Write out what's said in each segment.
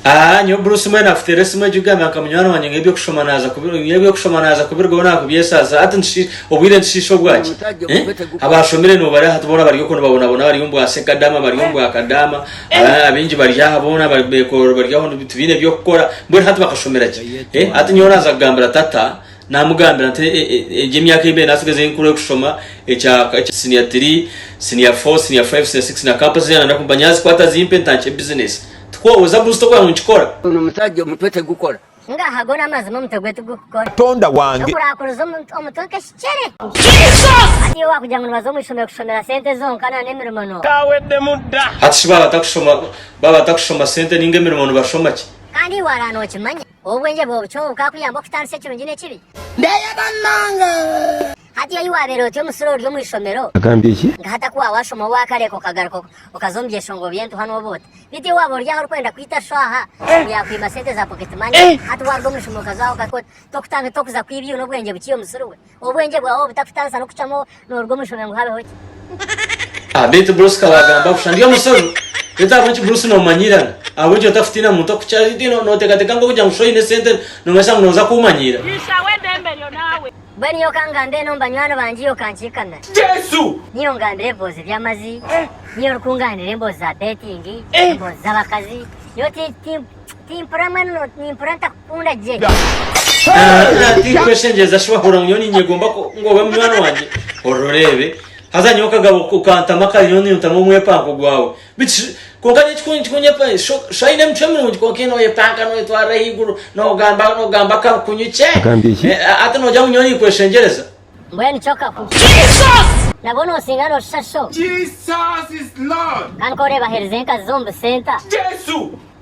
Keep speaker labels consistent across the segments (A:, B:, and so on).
A: Aa nyowe Bruce mbwenu nakuteera esimu egyo gamba nka munywani wangye ngu eby'okushoma naaza kubi nyowe eby'okushoma naaza kubirugaho naakubyesaaza hati nitushiisha obwire nitushiisha obwaki? Eh? Abaashomire nobareba hati boona bari okwo nibabonabona bari omu bwa Sekadama bari omu bwa Kadaama aba- abaingi bari aha boona bari beekorora bari aho tibaine by'okukora mbwenu hati bakashomera ki? Eh? Hati nyowe naaza kugambira tata Naamugambira nti, Egyo emyaka ei mbaire naatsigaza ei nkuru ey'okushoma, ekya siniya tiri, siniya fo, siniya faivu, siniya sikisi na kampasi zaana nakumpa nyazikwata zimpe ntandikye bizinesi. Tikwo oza Bruce tokugira ngu nkikora.
B: Ono omusajja omutwe tegukora.
C: Ngaha go n'amazima omutwe gwe tigukukora.
D: Katonda wange.
C: Okurakuriza omutwe nk'ekikyere. Hati iwe wakugira ngu nibaza omu ishomero kushomera sente zonka na n'emirimo no.
A: Hati shi baaba batakushoma baaba batakushoma sente ninga emirimo nibashoma ki?
C: Kandi iwe waraaba nokimanya. Obwengye bwawe bukye obu bukakuyamba okutaanisa ekirungi n'ekibi?
B: Ndeeye banange!
C: Hati ahi waabeire oti omusura ori omu ishomero,
E: Agambye ki?
C: nka hati aku waawashoma waakareka okagaruka okaza omu byeshongo by'entuha n'oba ota? Beitu iwe waaba ori aho orikwenda kwita shaaha ngu yaakwima sente za pocket money, hati waaruga omu ishomero okaza aho okakora tokutandika tokuza kwiba iwe n'obwengye bukye omusuri we. Obwengye bwawe obutakutaanisa n'okucwamu nooruga omu ishomero ngu habeho ki?
A: Beitu Bruce ka waagamba busha ndi omusiru. Beitu ahabw'enki Bruce noomanyirana? Ahabw'enki otakutiina muntu okukira? Nooteekateeka ngu okugira ngu shi oine esente noomanyisa ngu nooza kuumanyiira?
C: Mbwenu nyowe ka ngambe eno omu banywani bangye iwe okankiikamira. Niiwe ongambira ebiboozi by'amazi, niiwe orikungaanira emboozi za betingi, emboozi z'abakazi. Nyowe timpurira mbwenu nimpurira ntakukunda gye.
A: Tinkweshengyereza shi wahurira ngu nyowe ninyegomba ngu obe munywani wangye? Oreebe. Haza nyowe okagaba okantama kare nyowe nintama omwepanko gwawe. Beitu shi kwonka nyowe ekikunyepa shi aine emicwe mirungi kwonka iwe noyepanka noyetwarira ahaiguru nogamba nogamba akabukunyukye.
E: Agambye ki?
A: Hati nogira ngu nyowe ninkweshengyereza?
C: Mbwenu kyo kaku. Nabwo nosinga noshusha sho. Kandi ku oreeba aherize enkazi z'omu busenta.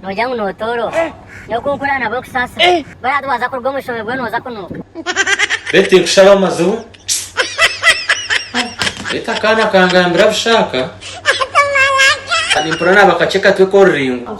C: Nogira ngu notoora oha? Nyowe ku nkuraba nabwo nkusaasira. Mbwenu hati waaza kuruga omu ishomero bwena nooza kunuuka.
A: Beitu tinkushaba amazibu. Beitu akaana kangambira bushaaka. Nimpurira naaba kakye katwe k'oruringo.